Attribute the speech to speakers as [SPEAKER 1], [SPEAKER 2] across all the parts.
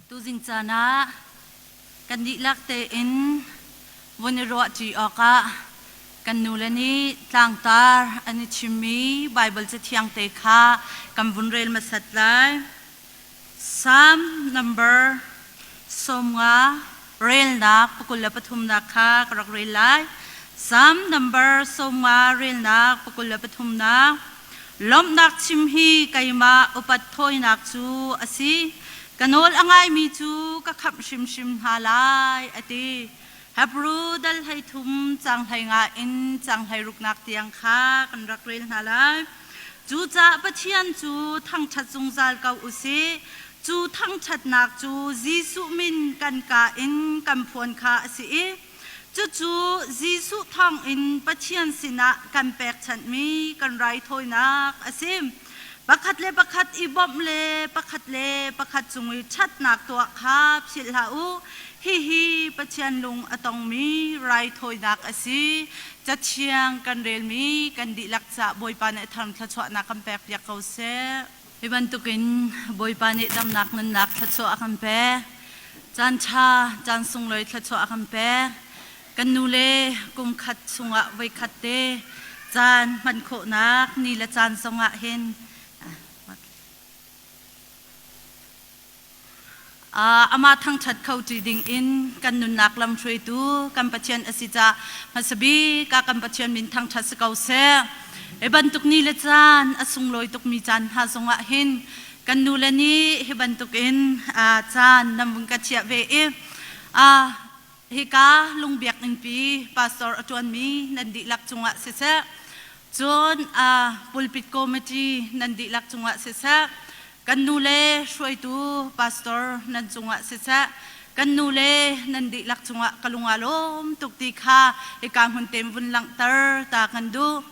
[SPEAKER 1] Tuzing caan ah kan dihlak tein vun i ruahṭi awkah kan nule nih tlangtar an i chimmi Baibal Cathiang te kha kan vun rel hmasat lai. Salm number 50 relnak 23nak kha ka rak rel lai. Salm number 50 relnak 23nak. Lawmhnak chim hi keimah upat thawinak cu a si. Ka nawl a ngaimi cu ka khamh hrimhrim hna lai, a ti. Hebru dal 13 cang 15 in cang 16nak tiang kha kan rak rel hna lai. Cucaah Pathian cu thangṭhat zungzal ko u sih. Cu thangṭhatnak cu Jesuh min kan kaa in kan phuan kha a si i Cucu Jesuh thawngin Pathian sinah kan pekchanhmi kan raithawinak a si. Pakhat le pakhat i bawmh le pakhat le pakhat cung i ṭhatnak tuah kha philh hlah u. Hihi Pathian lung a tongmi raithawinak a si. Cathiang kan relmi kan dihlak caah Bawipa nih thang thluachuahnak kan pekpiak ko seh. Hi bantukin Bawipa nih damnak nunnak thluachuah a kan pek. Caan ṭha, caan sunglawi thluachuah a kan pek. Kan nu le kum khat chungah voikhat te caan hman khawhnak ni le caan zongah hin amah thangṭhat kho ṭi ding in kan nunnak lamhruaitu kan Pathian a si caah hmasabik ah kan Pathian min thangṭhat si ko seh. Hi bantuk ni le caan a sunglawi tukmi caan hna zongah hin kan nule nih hi bantukin caan nan vun ka chiah ve i hika lungbiakinn pastor a ṭuanmi nan dihlak cungah siseh, cun pulpit committee nan dihlak cungah siseh, Kan nu le hruaitu pastor nan cungah siseh, kan nu le nan dihlak cungah ka lung aa lawm tuk ti kha hika hmun tem vun langhter ta kan duh.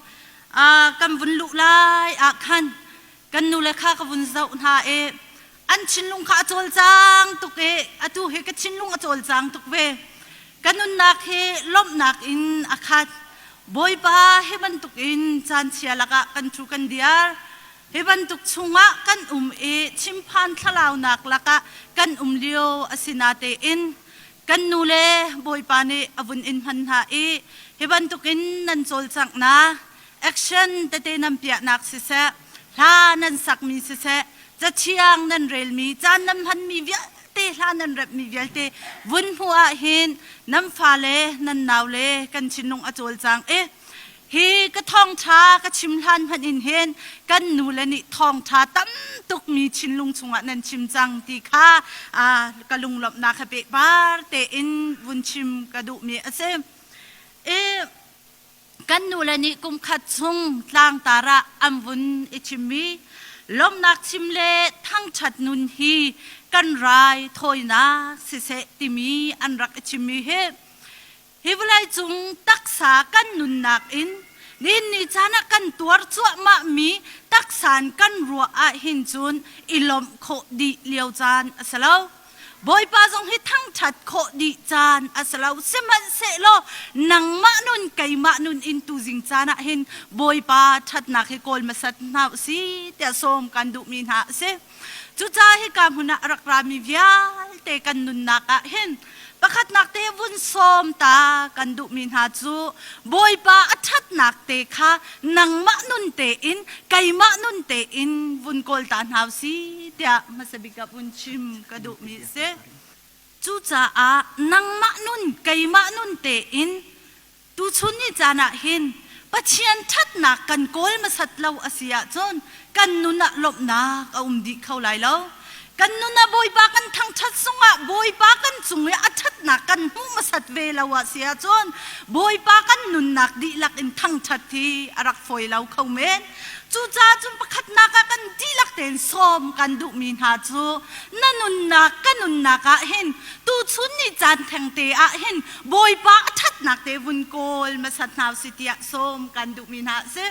[SPEAKER 1] Kan vun luh lai ah khan kan nu le kha ka vun zoh hna i an thinlung kha a cawlcang tuk i atu hi ka thinlung a cawlcang tuk ve. Ka nunnak hi lawmhnak in a khat. Bawipa hi bantukin caan chia lakah kan thu kan diar. Hi bantuk chungah kan um i chimphan thlalaunak lakah kan um lio a si natein kan nu le Bawipa nih a vun in hman hna i hi bantukin nan cawlcanghnak action tete nan piahnak siseh, hla nan sakmi siseh, cathiang nan relmi, caan nan hmanmi vialte, hla nan remhmi vialte vun hmuh ahhin nan fale, nan naule kan thinlung a cawlcang i Hi ka thawngṭha ka chim hlan hmanh in hin kan nule nih thawngṭha tam tukmi thinlung chungah nan chim cang ti kha ka lunglawmhnak he pehpar tein vun chim ka duhmi a si. I kan nule nih kum khat chung tlangtar ah an vun i chimmi lawmhnak chim le thangṭhat nun hi kan rai thawinak siseh timi an rak i chimmi hi Hi vawleicung taksa kan nunnak in nihin ni caan ah kan tuar cuahmahmi taksa in kan ruah ahhin cun i lawmh khawh dih lio caan a si lo. Bawipa zong hi thangṭhat khawh dih caan a si lo. Sihmanhsehlaw nangmah nun keimah nun in tuzing caan ah hin Bawipa ṭhatnak hi kawl hmasat hna u si tiah sawm kan duhmi hna a si. Cucaah hika hmun ah a rak rami vialte kan nunnak ah hin pakhatnak te vun sawm ta kan duhmi hna cu Bawipa a ṭhatnak te kha nangmah nun tein keimah nun tein vun kawl ta hna u si tiah hmasa bik ah vun chim ka duhmi a si. Cucaah nangmah nun keimah nun tein Tuchun ni caan ah hin Pathian ṭhatnak kan kawl hmasat lo a si ahcun kan nun ah lawmhnak a um dih kho lai lo. Kan nun ah Bawipa kan thangṭhat zongah Bawipa kan cung i a ṭhatnak kan hmuh hmasat ve lo a si ahcun Bawipa kan nunnak dihlak in thangṭhat hi a rak fawi lo kho men. Cucaah cun pakhatnak ah kan dihlak tein sawm kan duhmi hna cu na nunnak ka nunnak ah hin tuchun ni caan thengte ah hin Bawipa a ṭhatnak te vun kawl hmasat hna usih tiah sawm kan duhmi hna a si.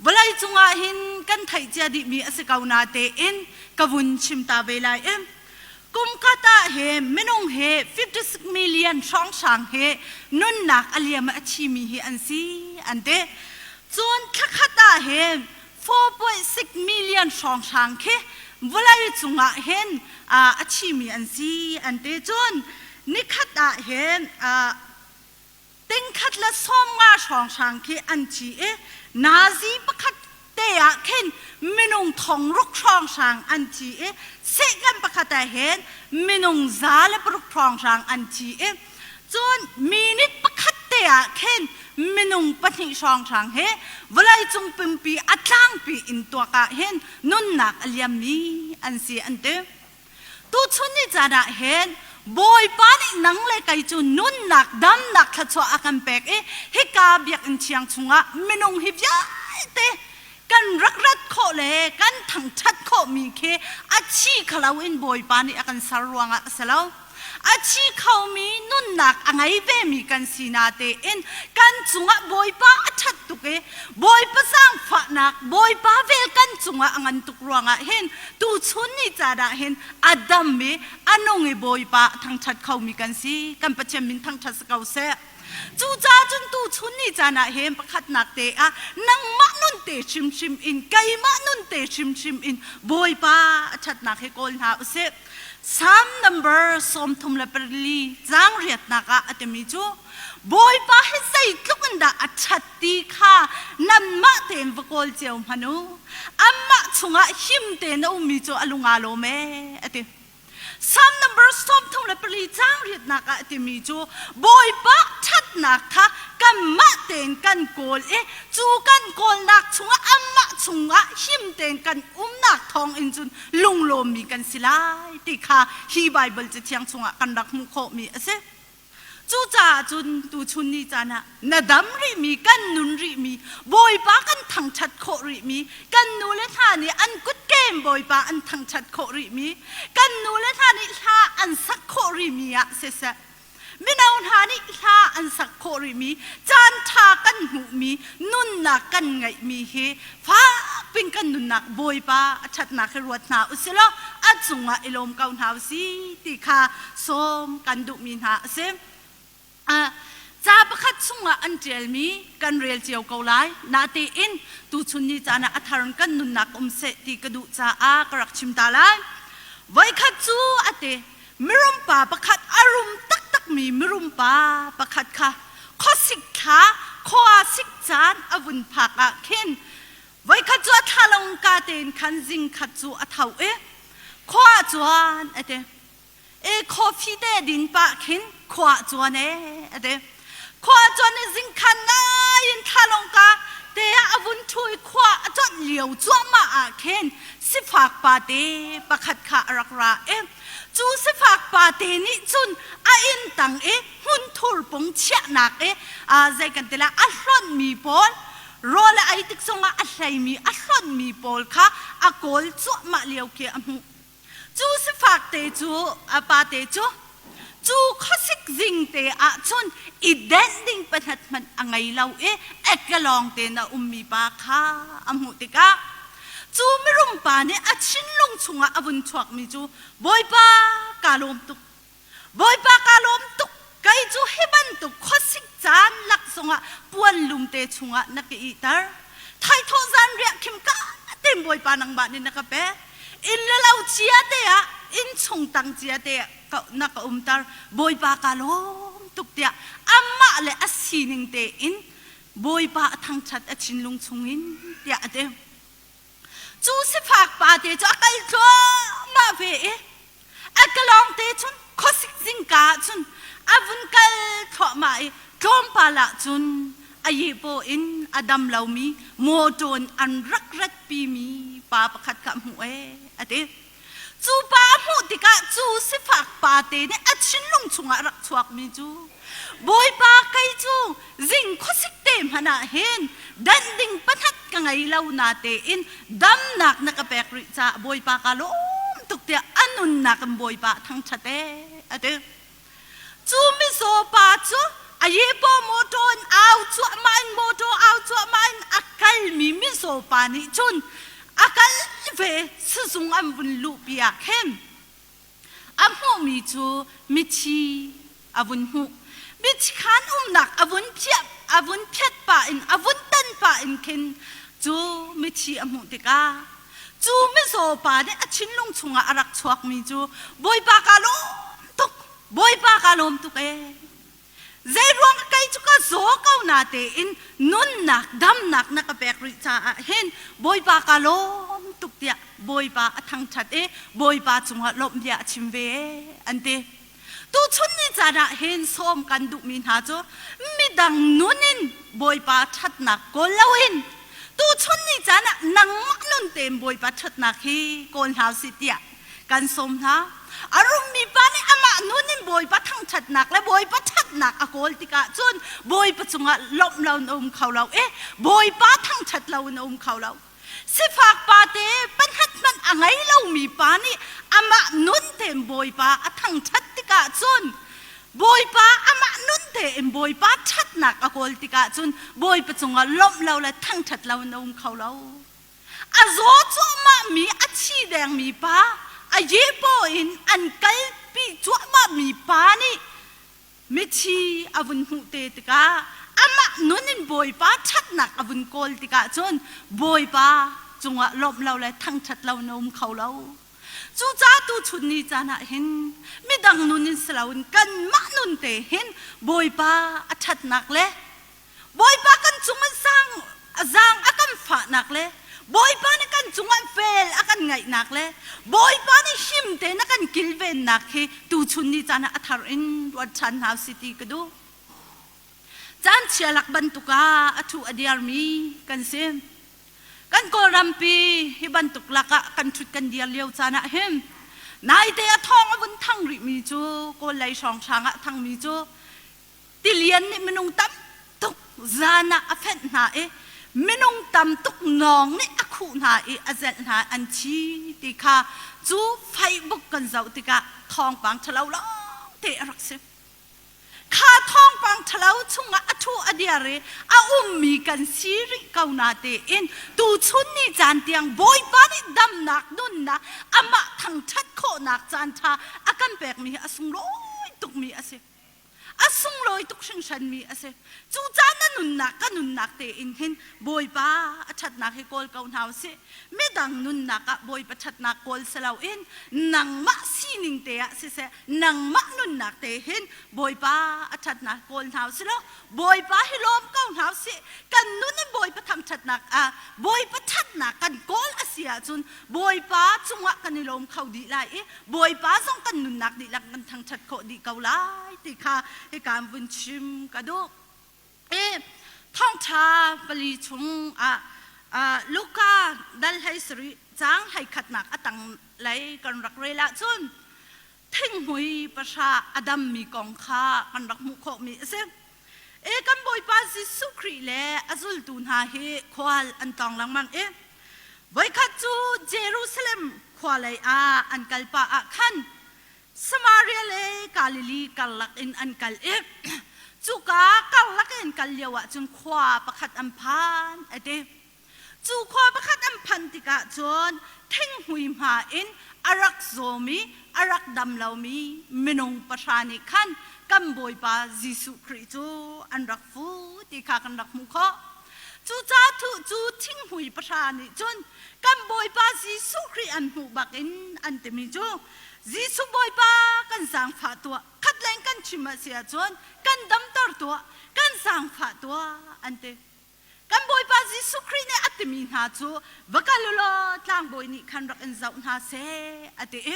[SPEAKER 1] Vawlei cungah hin kan theih cia dihmi a si ko na tein ka vun chim ta ve lai i kum khat ah he minung he 56 million hrawnghrang he nunnak a liam a thimi hi an si an ti. Cun thlakhat ah hin 4.6 million hrawnghrang khi vawlei cungah hin a thimi an si an ti. Cun nikhat ah hin tingkhat le 50 hrawnghrang khi an thi i nazi pakhat te ah khin minung 6,000 hrawnghrang an thi i second pakhat ah hin minung 106 hrawnghrang an thi i cun minute pakhat te ah khin minung 2 hrawnghrang he vawleicung pumpi a tlangpi in tuak ah hin nunnak a liammi an si an ti. Tuchun ni caan ah hin Bawipa nih nang le kei cu nunnak damnak thluachuah a kan pek i hika biakinn thiang chungah minung hi vialte kan rak rat khawh le kan thangṭhat khawhmi khi a thi khalo in Bawipa nih a kan ser ruangah a si lo. A thi khomi nunnak a ngei vemi kan si natein kan cungah Bawipa a ṭhat tuk i Bawipa zaangfahnak, Bawipa vel kan cungah a ngan tuk ruangah hin tuchun ni caan ah hin a dam i a nung i Bawipa a thangṭhat khomi kan si. Kan Pathian min thangṭhat si ko seh. Cucaah cun tuchun ni caan ah hin pakhatnak te ah nangmah nun te hrimhrim in keimah nun te hrimhrim in Bawipa a ṭhatnak hi kawl hna usih. Psalm number 34 caang riatnak ah a timi cu Bawipa hi zeitluk in dah a ṭhat ti kha nanmah tein va kawl cio hmanh u. Amah chungah him tein a ummi cu a lung aa lawm ee, a ti. Psalm number 34 caang riatnak ah a timi cu Bawipa ṭhatnak kha kanmah tein kan kawl i cu kan kawlnak chungah amah chungah him tein kan umnak thawng in cun lunglawmmi kan si lai ti kha hi Baibal Cathiang chungah kan rak hmuh khawhmi a si. Cucaah cun tuchun ni caan ah na dam rihmi, kan nun rihmi, Bawipa kan thangṭhat khawh rihmi, kan nule hna nih an kutkem Bawipa an thangṭhat khawh rihmi, kan nule hna nih hla an sak khawh rihmi ah siseh, mino hna nih hla an sak khawh rihmi, caan ṭha kan hmuhmi, nunnak kan ngeihmi hi fakpin kan nunnak Bawipa a ṭhatnak hi ruat hna usilaw a cungah i lawm ko hna usih ti kha sawm kan duhmi hna a si. Ca pakhat chungah an ṭialmi kan rel cio ko lai. Natein tuchun ni caan ah a thar in kan nunnak um seh ti ka duh caah ka rak chim ta lai. Voikhat cu a ti, mirum pa pakhat a rum taktakmi mirum pa pakhat kha khuasik thla khua sik caan a vun phak ah khin voikhat cu a thlalong ka tein khan zing khat cu a tho i khua cuan a ti. E coffee te din pah khin khua cuan e a ti. Khua cuan i zingkhan ngai in thlalong ka te ah a vun ṭhu i khua a cuanh lio cuahmah ah khin sifak pa te pakhat kha a rak ra i cu sifak pa te nih cun a inn tang i hmunthur pung chiahnak i zei kan ti lai a hlonhmi pawl rawl a ei tik zongah a hleimi a hlonhmi pawl kha a kawl cuahmah lio khi a hmuh. Cu sifak te cu a pa te cu cu khuasik zing te ah cun i denh ding pahnat hmanh a ngei lo i ekalawng tein a ummi pa kha a hmuh tikah cu mirum pa nih a thinlung chungah a vun chuakmi cu Bawipa kaa lawm tuk Bawipa kaa lawm tuk kei cu hi bantuk khuasik caan lak zongah puan lum te chungah na ka ihter thaithawh zanriah khim ka tein Bawipa nangmah nih na ka pek inn le lo cia te ah inn chung tang cia te ah na ka umter Bawipa kaa lawm tuk tiah amah le a sining tein Bawipa a thangṭhat a thinlung chungin tiah a ti. Cu sifak pa te cu a kal thluahmah ve i a kalawng te cun khuasik zingka ah cun a vun kal thluahmah i tlawmpal ah cun a yipaw in a dam lomi mawṭaw in an rak ratpimi pa pakhat kha a hmuh ee a ti. Cu pa a hmuh tikah cu sifak pa te nih a thinlung chungah a rak chuakmi cu Bawipa kei cu zing khuasik te hmanh ah hin danh ding pakhat ka ngei lo na tein damnak na ka pek rih caah Bawipa ka lawm tuk tiah a nunnak in Bawipa a thangṭhat ee a ti. Cu mizaw pa cu a yepaw mawṭaw in au cuahmah in mawṭaw au cuahmah in a kalmi mizaw pa nih cun a kal ve sizung an vun luhpi ah khin a hmuhmi cu mithi a vun hmuh. Mithi khaan umnak a vun phiah a vun phiat pah in a vun tan pah in khin cu mithi a hmuh tikah. Cu mizaw pa nih a thinlung chungah a rak chuakmi cu Bawipa kaa lawm tuk, Bawipa kaa lawm tuk ee. Zeiruang kei cu ka zaw ko na tein nunnak damnak na ka pek rih caah hin Bawipa ka lawm tuk tiah Bawipa a thangṭhat i Bawipa cungah lawmh bia a chim ve an ti. Tuchun ni caan ah hin sawm kan duhmi hna cu midang nun in Bawipa ṭhatnak kawl loin tuchun ni caan ah nangmah nun tein Bawipa ṭhatnak hi kawl hna usih tiah kan sawm hna. A rummi pa nih amah nun in Bawipa thangṭhatnak le Bawipa ṭhatnak a kawl tikah cun Bawipa cungah lawmh lo in a um kho lo i Bawipa thangṭhat lo in a um kho lo. Sifak pa te panhat hmanh a ngei lomi pa nih amah nun tein Bawipa a thangṭhat tikah cun Bawipa amah nun tein Bawipa ṭhatnak a kawl tikah cun Bawipa cungah lawmh lo le thangṭhat lo in a um kho lo. A zaw cuahmahmi a thi dengmi pa, a yepaw in an kalpi cuahmahmi pa nih mithi a vun hmuh te tikah amah nun in Bawipa ṭhatnak a vun kawl tikah cun Bawipa cungah lawmh lo le thangṭhat lo na um kho lo. Cucaah tuchun ni caan ah hin midang nun in si loin kanmah nun te hin Bawipa a ṭhatnak le Bawipa kan cung an sang zaang a kan fahnak le Bawipa nih kan cungah vel a kan ngaihnak le Bawipa nih him tein a kan kilvennak hi tuchun ni caan ah a thar in ruat ṭhan hna usih ti ka duh. Caan chia lak bantuk ah a thu a diarmi kan si. Kan Kawlrampi hi bantuk lakah kan ṭhut kan dir lio caan ah hin naite a thawng a vun thang rihmi cu Kawl lei hrawnghrang ah thangmi cu Tilian nih minung tam tuk zan ah a fenh hna i minung tam tuk nawng nih a khuh hna i a zelh hna an thi ti kha cu Facebook kan zoh tikah thawngpang ṭhalo lawngte a rak si. Kha thawngpang ṭhalo chungah a ṭhu a diar i a ummi kan si rih ko na tein tuchun ni caan tiang Bawipa nih damnak nunnak amah thangṭhat khawhnak caan ṭha a kan pekmi hi a sunglawi tukmi a si. A sunglawi tuk hringhranmi a si. Cucaah na nunnak ka nunnak tein hin Bawipa a ṭhatnak hi kawl ko hna usih. Midang nunnak ah Bawipa ṭhatnak kawl si loin nangmah sining te ah siseh, nangmah nunnak te hin Bawipa a ṭhatnak kawl hna usih law Bawipa hi lawm ko hna usih. Kan nun in Bawipa thangṭhatnak ah Bawipa ṭhatnak kan kawl a si ahcun Bawipa cungah kan i lawm kho dih lai i Bawipa zong kan nunnak dihlak kan thangṭhat khawh dih ko lai ti kha hika vun chim ka duh. I thawngṭha pali chung ah Luka dal 17 caang 11nak a tang lei kan rak rel ahcun thinghmui pahra a dammi kong kha kan rak hmuh khawhmi a si. E kan Bawipa Jesuh Khrih le a zultu hna hi khual an tlawng lengmang i voikhat cu Jerusalem khua lei ah an kal pah ah khan Samaria le Galilee karlak in an kal i cuka karlak in kal lio ah cun khua pakhat an phan a ti. Cu khua pakhat an phanh tikah cun thinghmui hma in a rak zawmi, a rak dam lomi minung pahra nih khan kan Bawipa Jesuh Khrih cu an rak fu ti kha kan rak hmuh khawh. Cucaah cu thinghmui pahra nih cun kan Bawipa Jesuh Khrih an hmuh bakin an timi cu Jesuh Bawipa kan zaangfah tuah, khat leng kan chim a si ahcun kan damter tuah, kan zaangfah tuah an ti. Kan Bawipa Jesuh Khrih nih a timi hna cu va kal u law tlangbawi nih khan rak in zoh hna seh a ti i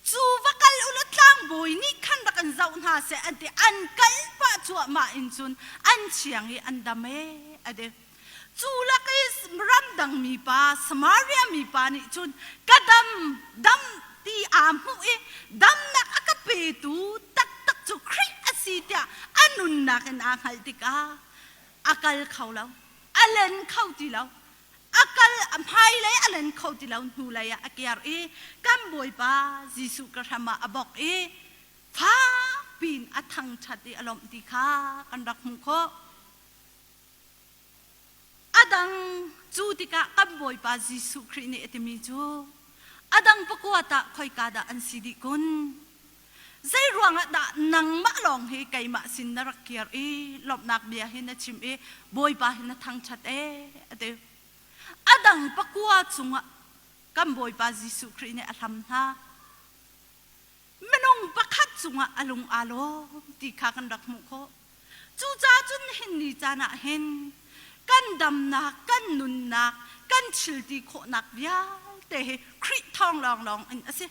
[SPEAKER 1] cu va kal u law tlangbawi nih khan rak in zoh hna seh an ti an kal pah cuahmah in cun an chiang i an dam ee a ti. Cu lak i ramdang mipa Samaria mipa nih cun ka dam dam ti aa hmuh i damnak a ka petu taktak cu Khrih a si tiah a nunnak in aa hngalh tikah a kal kho lo a len kho ti lo a kal a hmailei a len kho ti lo hnulei ah a kiar i kan Bawipa Jesuh ka hram ah a bok i fak piin a thangṭhat i a lawmh ti kha kan rak hmuh khawh. A dang cu tikah kan Bawipa Jesuh Khrih nih a timi cu a dang pakua tah khoika dah an si dih kun? Zeiruangah dah nangmah lawng hi keimah sin na rak kir i lawmhnak bia hi na chim i Bawipa hi na thangṭhat ee a ti. A dang pakua cungah. Kan Bawipa Jesuh Khrih nih a hlam hna. Minung pakhat cungah a lung aa lawm ti kha kan rak hmuh khawh. Cucaah cun hin ni caan ah hin kan damnak, kan nunnak, kan thilti khawhnak vialte hi Khrih thawng lawnglawng in a si.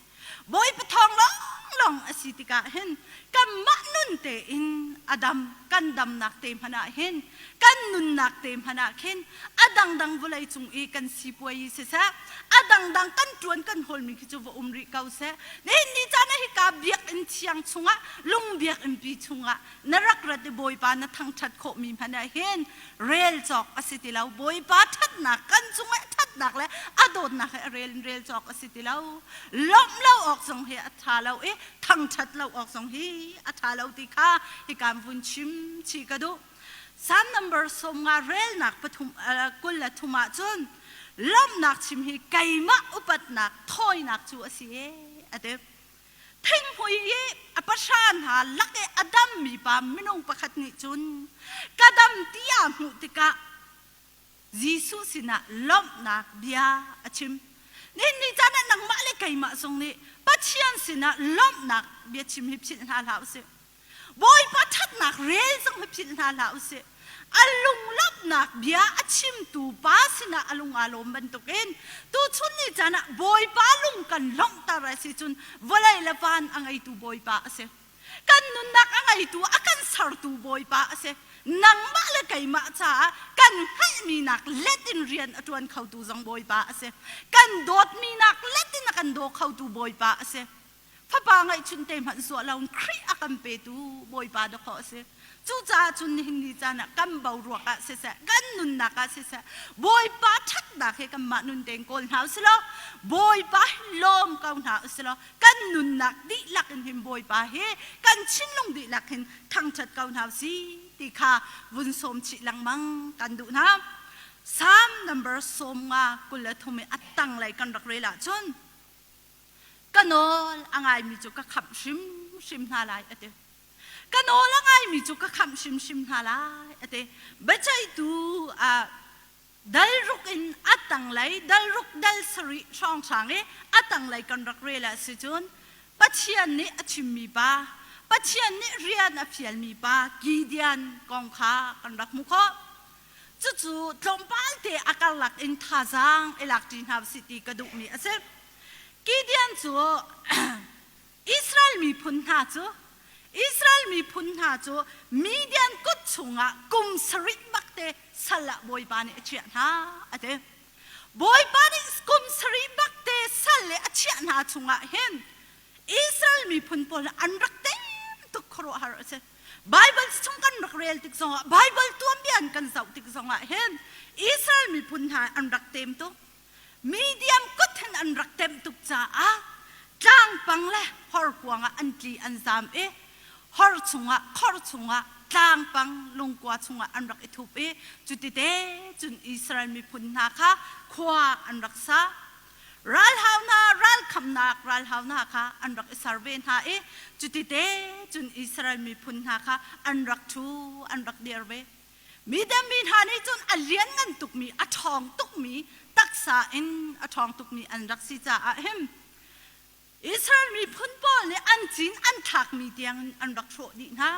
[SPEAKER 1] Bawipa thawng lawnglawng a si tikah hin kanmah nun tein a dam kan damnak te hmanh ah hin kan nunnak te hmanh ah khin a dangdang vawlei cung i kan sipuai siseh a dangdang kan ṭuan kan hawlmi khi cu va um rih ko seh. Nihin ni caan ah hika biakinn thiang chungah lung biakinn pi chungah na rak rat i Bawipa na thangṭhat khawhmi hmanh ah hin rel cawk a si ti lo. Bawipa ṭhatnak kan cungah ṭhatnak le a dawtnak he a rel in rel cawk a si ti lo. Lawmh lo awk zong hi a ṭha lo i thangṭhat lo awk zong hi a ṭha lo ti kha hika vun chim chih ka duh. Psalm number 50 relnak pathum 23 ah cun lawmhnak chim hi keimah upatnak thawinak cu a si e a ti. Thinghmui i a pahra hna lak i a dammi pa minung pakhat nih cun ka dam ti aa hmuh tikah Jesuh sinah lawmhnak bia a chim. Nihin ni caan ah nangmah le keimah zong nih Pathian sinah lawmhnak bia chim hi philh hna hlah usih. Bawipa ṭhatnak rel zong hi philh hna hlah usih. A lunglawmhnak bia a chimtu pa sinah a lung aa lawm bantukin tuchun ni caan ah Bawipa lung kan lawmhter a si cun vawlei le van a ngeitu Bawipa a si. Kan nunnak a ngeitu a kan sertu Bawipa a si. Nangmah le keimah caah kan hngalhmi nak let in rian a ṭuan khotu zong Bawipa a si. Kan dawtmi nak let in a kan daw khotu Bawipa a si. Fapa ngeihchun te hmanh zuah lo in Khrih a kan petu Bawipa dawkaw a si. Cucaah cun nihin ni caan ah kan boruak ah siseh, kan nunnak ah siseh, Bawipa ṭhatnak hi kanmah nun tein kawl hna usih law, Bawipa hi lawm ko hna usih law, kan nunnak dihlak in hin Bawipa hi kan thinlung dihlak hin thangṭhat ko hna usih ti kha vun sawm chih lengmang kan duh hna. Psalm number 53 i a tanglei kan rak rel ahcun, Ka nawl a ngaimi cu ka khamh hrimhrim hna lai a ti. Ka nawl a ngaimi cu ka khamh hrimhrim hna lai a ti. Biaceihtu dal ruk in a tanglei dal ruk dal sarih hrawnghrang i a tanglei kan rak rel ah si cun Pathian nih a chimmi pa, Pathian nih rian a fialmi pa Gideon kong kha kan rak hmuh khawh. Cucu tlawmpal te a karlak in thazaang i lak ṭi hna usih ti ka duhmi a si. Gideon cu Israel miphun hna cu Israel miphun hna cu Midian kut chungah kum sarih bakte sal ah Bawipa nih a chiah hna a ti. Bawipa nih kum sarih bakte sal le a chiah hna chungah hin Israel miphun pawl an rak tem tuk khuaruahhar a si. Bible chung kan rak rel tik zongah Bible tuanbia an kan zoh tik zongah hin Israel miphun hna an rak tem tuk. Midian kut hin an rak temh tuk caah tlangpang le horkuang ah an tli an zam i hor chungah khor chungah tlangpang lungkua chungah an rak i thup i cutite cun Israel miphun hna kha khua an rak sa. Ralhau hna ralkhamnak ralhau hna kha an rak i ser ve hna i cutite cun Israel miphun hna kha an rak ṭhu an rak dir ve. Midem mi hna nih cun a lianngan tukmi, a ṭhawng tukmi, taksa in a ṭhawng tukmi an rak si caah hin Israel miphun pawl nih an cin an thlakmi tiangin an rak hrawh dih hna.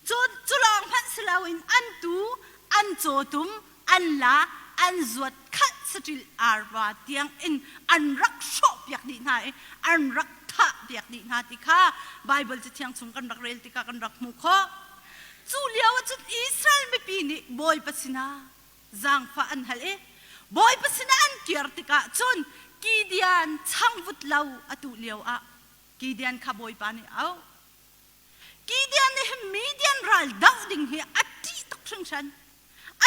[SPEAKER 1] Cu, cu lawng hmanh si loin an tuu, an cawtum, an la, an zuat khalh saṭil arva tiangin an rak hrawhpiak dih hna i an rak thahpiak dih hna ti kha Baibal Cathiang chung kan rak rel tikah kan rak hmuh khawh. Cu lio ah cun Israel mipi nih Bawipa sinah zaangfah an hal i Bawipa sinah an kir tikah cun Gideon changvut lo a tuh lio ah Gideon kha Bawipa nih a auh. Gideon nih hin Midian ral doh ding hi a ṭih tuk hringhran.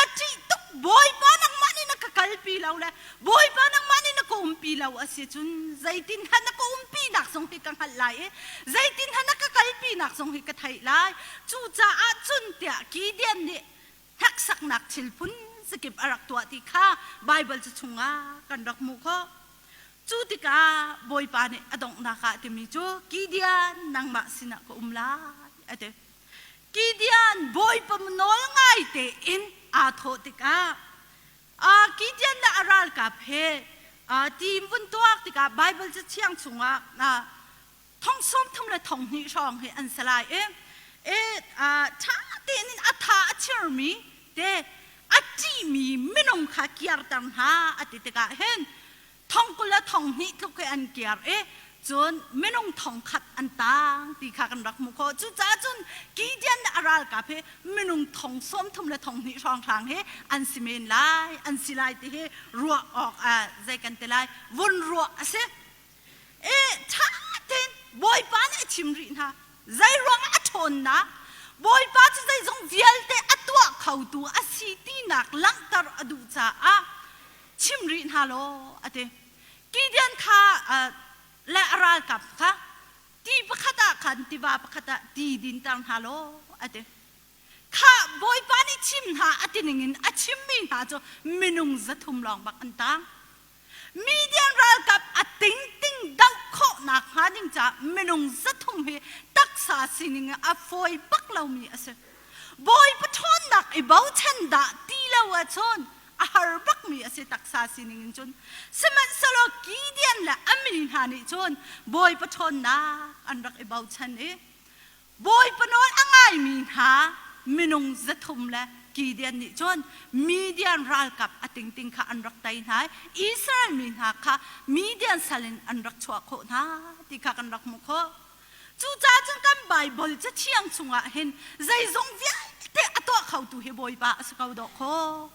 [SPEAKER 1] A ṭih tuk Bawipa nangmah nih na ka kalpi lo le Bawipa nangmah nih na ka umpi lo a si cun zeitin hna na ka umpi nak zong hi ka hngalh lai i zeitin hna na ka kalpi nak zong hi ka theih lai. Cucaah cun tiah Gideon nih hneksaknak thil phun zakip a rak tuah ti kha Baibal cu chungah kan rak hmuh khawh. Cu tikah Bawipa nih a donghnak ah timi cu Gideon nangmah sinah ka um lai a ti. Gideon Bawipa nawl ngai tein aa thawh tikah Gideon le a ralkap he Ti vun tuak tikah Baibal cathiang chungah thong 30 le thong hnih hrawng hi an si lai i ṭha tein a tha a chirmi te a ṭihmi minung kha kiarter hna a ti tikah hin thong 20 le thong hnih tluk hi an kiar i cun minung thong khat an tang ti kha kan rak hmuh khawh. Cucaah cun Gideon a ralkap hi minung thong 30 le thong hnih hrawnghrang hi an si men lai, an si lai ti hi ruah awk zei kan ti lai, vun ruah a si. E ṭha tein Bawipa nih a chim rih hna. Zei ruangah a ṭhawnnak Bawipa cu zeizong vialte a tuah khotu a si tinak langhter a duh caah chim rih hna law a ti. Gideon kha le a ralkap kha ti pakhat ah khan tiva pakhat ah ti dinter hna law a ti. Kha Bawipa nih chim hna a ti ningin a chimmi hna cu minung 300 lawng bak an tang. Midian ralkap a tingting doh khawhnak hnga ding caah minung 300 hi taksa sining a fawi bak lomi a si. Bawipa ṭhawnnak i bochan dah ti lo ahcun a har bakmi a si taksa sining in cun. Sihmanhsehlaw Gideon le a mi hna nih cun Bawipa ṭhawnnak an rak i bochan i Bawipa nawl a ngaimi hna minung 300 le Gideon nih cun Midian ralkap a tingting kha an rak tei hna i Israel mi hna kha Midian sal in an rak chuah khawh hna ti kha kan rak hmuh khawh. Cucaah cun kan Baibal Cathiang chungah hin zeizong vialte a tuah khotu hi Bawipa a si ko dawh kaw.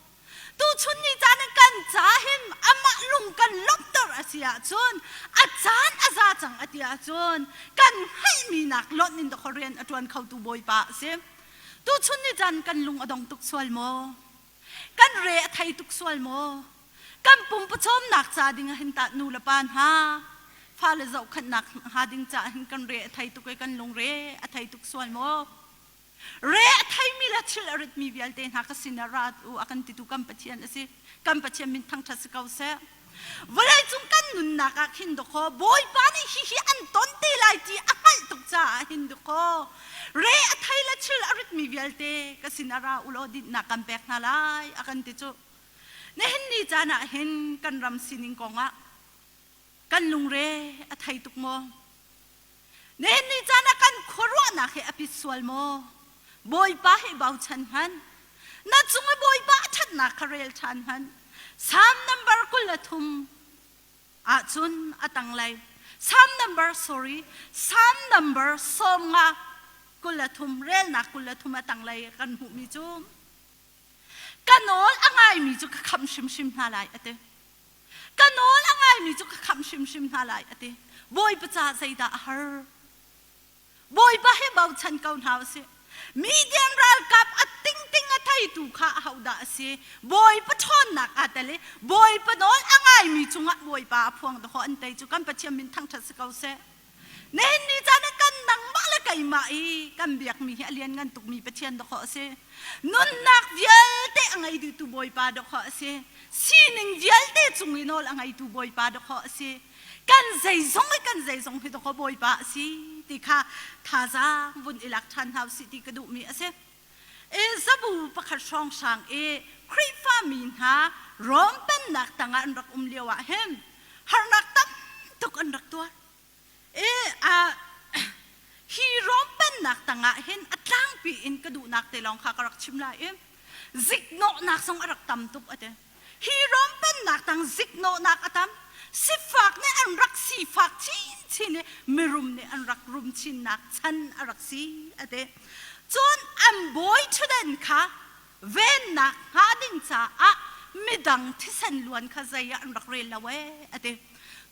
[SPEAKER 1] Tuchun ni caan in kan ca hin amah lung kan lawmhter a si ahcun a caan a za cang a ti ahcun kan hngalhmi nak lonh in dawkaw rian a ṭuan khotu Bawipa a si. Tuchun ni caan kan lung a dong tuk sual maw? Kan re a thei tuk sual maw? Kan pumpawcawmnak ca ding ah hin tah nu le pa hna fale zohkhenhnak hnga ding caah hin kan re a thei tuk i kan lungre a thei tuk sual maw? Re a theimi le thil a ritmi vialte hna ka sinah ra u a kan titu kan Pathian a si. Kan Pathian min thangṭhat si ko seh. Vawleicung kan nunnak ah khin dawkaw Bawipa nih hihi an ton te lai ti a hngalh tuk caah hin dawkaw re a thei le thil a ritmi vialte ka sinah ra u law dinhnak kan pek hna lai a kan ti cu. Nihin ni caan ah hin kan ram sining kongah kan lungre a thei tuk maw? Nihin ni caan ah kan khuaruahnak hi a pit sual maw? Bawipa hi bochan hmanh. Na cung i Bawipa a ṭhatnak kha rel ṭhan hmanh. Psalm number 23 ahcun a tanglei. Psalm number sorry, Psalm number 50 23 relnak 23 a tanglei kan hmuhmi cu ka nawl a ngaimi cu ka khamh hrimhrim hna lai a ti. Ka nawl a ngaimi cu ka khamh hrimhrim hna lai a ti. Bawipa ca zeidah a har? Bawipa he bochan ko hna usih. Midian ralkap a tingting a theitu kha ahodah a si? Bawipa ṭhawnnak aa tel i Bawipa nawl a ngaimi cungah Bawipa a phuang dahkaw an tei cu kan Pathian min thangṭhat si ko seh. Nihin ni caan ah kan nangmah le keimah i kan biakmi hi a lianngan tukmi Pathian dawkaw a si. Nunnak vialte a ngei dihtu Bawipa dawkaw a si. Sining vialte cung i nawl a ngeitu Bawipa dawkaw a si. Kan zeizong i kan zeizong hi dawkaw Bawipa a si ti kha thazaang vun i lak ṭhan hna usih ti ka duhmi a si. I zabu pakhat hrawnghrang i Khrihfa mi hna Rom pennak tangah an rak um lio ah hin harnak tam tuk an rak tuar. I hi Rom pennak tangah hin a tlangpi in ka duhnak te lawng kha ka rak chim lai i ziknawhnak zong a rak tam tuk a ti. Hi Rom pennak tang ziknawhnak a tam. Sifak nih an rak sifak chinchin i mirum nih an rak rum chinnak chan a rak si a ti. Cun an bawi ṭhutdan kha vennak hnga ding caah midang thisen luan kha zei ah an rak rel lo ee a ti.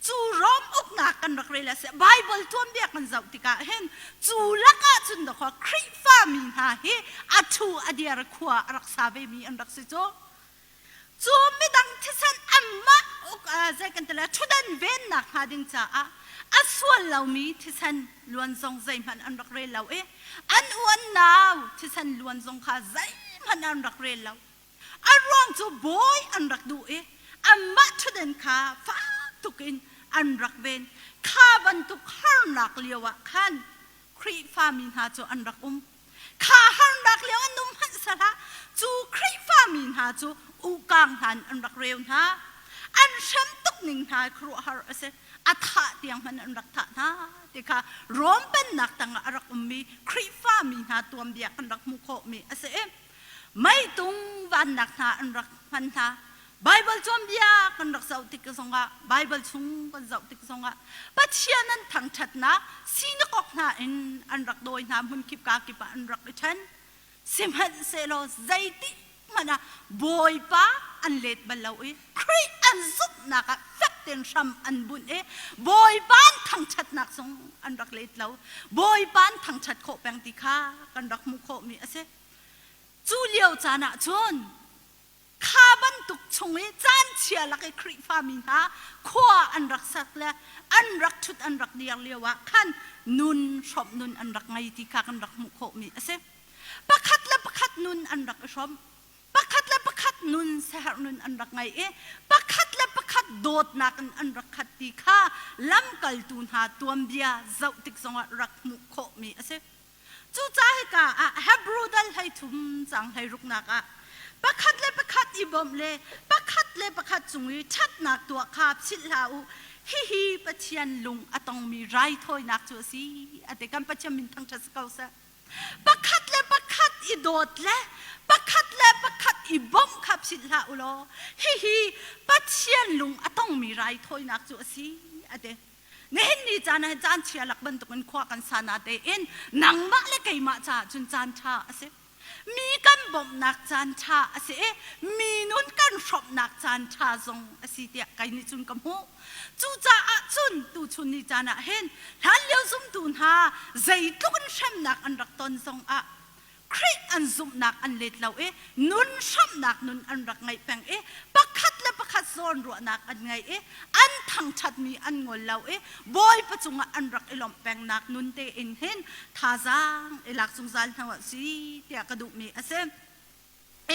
[SPEAKER 1] Cu Rom uknak kan rak rel a si. Bible tuanbia kan zoh tikah hin cu lakah cun dawkaw Khrihfa mi hna hi a ṭhu a diar khua a rak sa vemi an rak si cu. Cu midang thisen anmah uk zei kan ti lai ṭhutdan vennak hnga ding caah a sual lomi thisen luan zong zeihmanh an rak rel lo i an uan nau thisen luan zong kha zeihmanh an rak rel lo. A ruang cu bawi an rak duh i anmah ṭhutdan kha fak tuk in an rak ven. Kha bantuk harnak lio ah khan Khrihfa mi hna cu an rak um. Kha harnak lio an um hmanh sehlah cu Khrihfa mi hna cu ukang hna in an rak reu hna. An hrem tuk. ning hna khuaruahhar a si. A thah tiang hmanh an rak thah hna ti kha Rom pennak tangah a rak ummi Khrihfa mi hna tuanbia kan rak hmuh khawhmi a si i meitung vannak hna an rak hman hna. Baibal tuanbia kan rak zoh tik zongah Baibal chung kan zoh tik zongah Pathian an thangṭhatnak sinakok hna in an rak dawi hna hmunkip ka kip ah an rak i ṭhen. Sihmanhsehlaw zeitik hmanh ah Bawipa an let bal lo i Khrih an zumhnak ah fek tein hram an bunh i Bawipa an thangṭhatnak zong an rak let lo. Bawipa an thangṭhat khawh peng ti kha kan rak hmuh khawhmi a si. Cu lio caan ah cun kha bantuk chung i caan chia lak i Khrihfami hna khua an rak sak le an rak ṭhut an rak dir lio ah khan nun hrawmh nun an rak ngei ti kha kan rak hmuh khawhmi a si. Pakhat le pakhat nun an rak i hrawm. Pakhat le pakhat nun siaherh nun an rak ngei i pakhat le pakhat dawtnak in an rak khat ti kha lamkaltu hna tuanbia zoh tik zongah rak hmuh khawhmi a si. Cucaah hika ah Hebrew dal 13 cang hleiruknak ah pakhat le pakhat i bawmh le pakhat le pakhat cung i ṭhatnak tuah kha philh hlah u. Hihi Pathian lung a tongmi raithawinak cu a si. A ti kan Pathian min thangṭhat si ko seh. Pakhat le pakhat i dawt le pakhat le pakhat i bawmh kha philh hlah u law hihi Pathian lung a tongmi raithawinak cu a si. A ti. Nihin ni caan ah caan chia lak bantukin khua kan sa na tein nangmah le keimah caah cun caan ṭha a si. Mi kan bawmhnak caan ṭha a si i mi nun kan hrawmhnak caan ṭha zong a si tiah kei nih cun ka hmuh. Cucaah cun tuchun ni caan ah hin hlanlio zumtu hna zeitluk in hremnak an rak ton zongah Khrih an zumhnak an let lo i nun hramhnak nun an rak ngeih peng i pakhat le pakhat zawnruahnak an ngei i an thangṭhatmi an ngol lo i Bawipa cungah an rak i lawmh pengnak nun tein hin thazaang i lak zungzal hna u si tiah ka duhmi a si.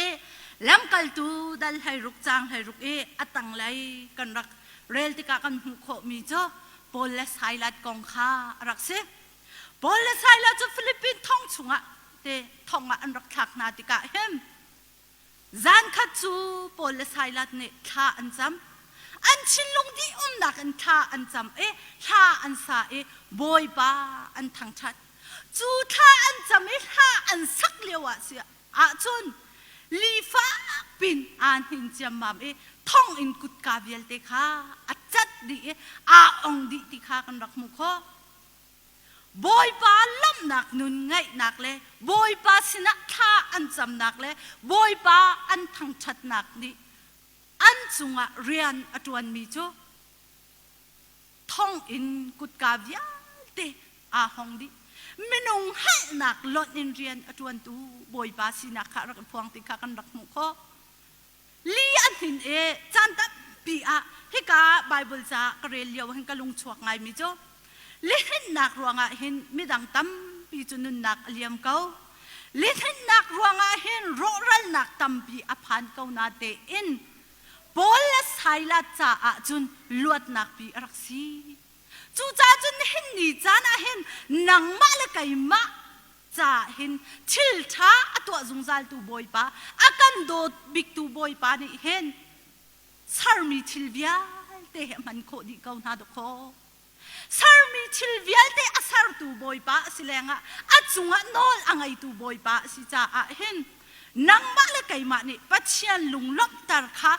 [SPEAKER 1] I lamkaltu dal 16 caang 16 i a tanglei kan rak rel tikah kan hmuh khawhmi cu Paul le Silas kong kha a rak si. Paul le Silas cu Philippine thong chungah te thong ah an rak thlak hna tikah hin zan khat cu Paul le Silas nih thla an cam. An thinlung dih umnak in thla an cam i hla an sa i Bawipa an thangṭhat. Cu thla an cam i hla an sak lio ah si ahcun li fak pin aa hnin ciammam i thong in kutka vialte kha a cat dih i aa ong dih ti kha kan rak hmuh khawh. Bawipa lawmhnak nun ngaihnak le Bawipa sinah thla an camnak le Bawipa an thangṭhatnak nih an cungah rian a ṭuanmi cu thonginn kutka vialte aa hong dih. Minung hngalhnak lonh in rian a ṭuantu Bawipa sinak kha a rak i phuang ti kha kan rak hmuh khawh. Li a hnin i caan tampi ah hika Baibal ca ka rel lio hin ka lung chuak ngaimi cu lihninhnak ruangah hin midang tampi cu nunnak a liam ko. Lihninhnak ruangah hin rawhralnak tampi a phan ko na tein Paul le Silas caah cun luatnak pi a rak si. Cucaah cun nihin ni caan ah hin nangmah le keimah caah hin thil ṭha a tuah zungzaltu Bawipa, a kan dawt biktu Bawipa nih hin sermi thil vialte hi a hman khawh dih ko hna dawkaw. Sermi thil vialte a sertu Bawipa a si lengah a cungah nawl a ngeitu Bawipa a si caah hin nangmah le keimah nih Pathian lung lawmhter kha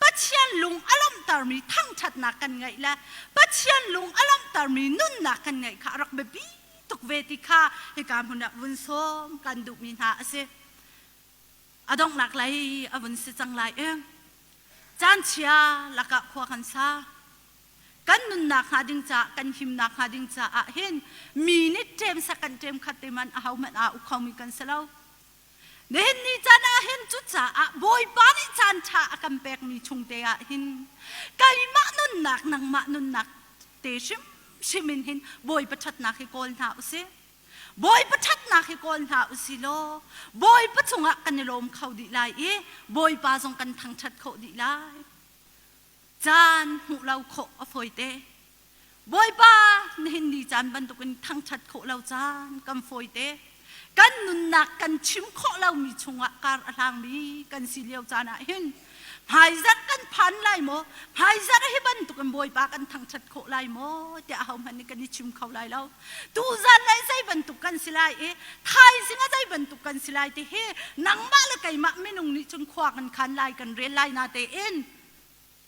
[SPEAKER 1] Pathian lung a lawmhtermi thangṭhatnak kan ngeih le Pathian lung a lawmhtermi nunnak kan ngeih kha a rak biapi tuk ve ti kha hika hmun ah vun sawm kan duhmi hna a si. A donghnak lei a vun si cang lai i caan chia lakah khua kan sa. Kan nunnak hnga ding caah kan himnak hnga ding caah hin mi nih ṭem sak kan ṭem khat te man ahohmanh aa uk khomi kan si lo. Nihin ni caan ah hin cucaah Bawipa nih caan ṭha a kan pekmi chung te ah hin keimah nunnak nangmah nunnak te hrimhrim in hin Bawipa ṭhatnak hi kawl hna usih. Bawipa ṭhatnak hi kawl hna usih law Bawipa cungah kan i lawm kho dih lai i Bawipa zong kan thangṭhat khawh dih lai. Caan hmuh lo khawh a fawite. Bawipa nihin ni caan bantukin thangṭhat khawh lo caan kan fawite. Kan nunnak kan chim khawh lomi chungah kar a hlangmi kan si lio caan ah hin. Hmaizarh kan phan lai maw? Hmaizarh hi bantuk in Bawipa kan thangṭhat khawh lai maw? tiah ahohmanh nih kan i chim kho lai lo. Tuzan le zei bantuk kan si lai i thaizing ah zei bantuk kan si lai ti hi nangmah le keimah minung nih cun khua kan khan lai kan rel lai na tein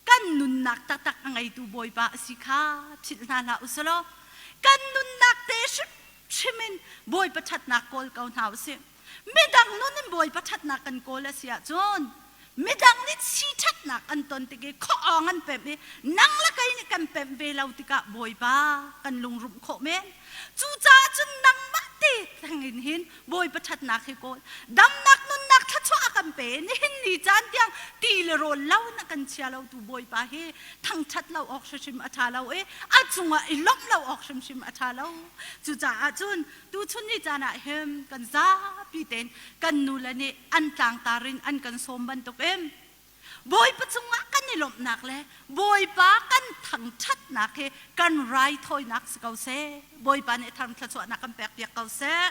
[SPEAKER 1] kan nunnak taktak a ngeitu Bawipa a si kha philh hna hlah u sih law kan nunnak te hrimhrim in Bawipa ṭhatnak kawl ko hna u sih. Midang nun in Bawipa ṭhatnak kan kawl a si ahcun midang nih si ṭhatnak an ton tik i khuaawng an pemh i nang le kei nih kan pemh ve lo tikah Bawipa kan lungrumh khawh men. Cucaah cun nangmah te theng in hin Bawipa ṭhatnak hi kawl. Damnak nunnak thluachuah a kan pe. Nihin ni caan tiang ti le rawl lo in a kan chia lotu Bawipa hi thangṭhat lo awk hrimhrim a ṭha lo i a cungah i lawmh lo awk hrimhrim a ṭha lo. Cucaah cun tuchun ni caan ah hin kan zapi tein kan nule nih an tlangtar in an kan sawm bantukin Bawipa cungah kan i lawmhnak le Bawipa kan thangṭhatnak hi kan raithawinak si ko seh. Bawipa nih thar thluachuahnak kan pekpiak ko seh.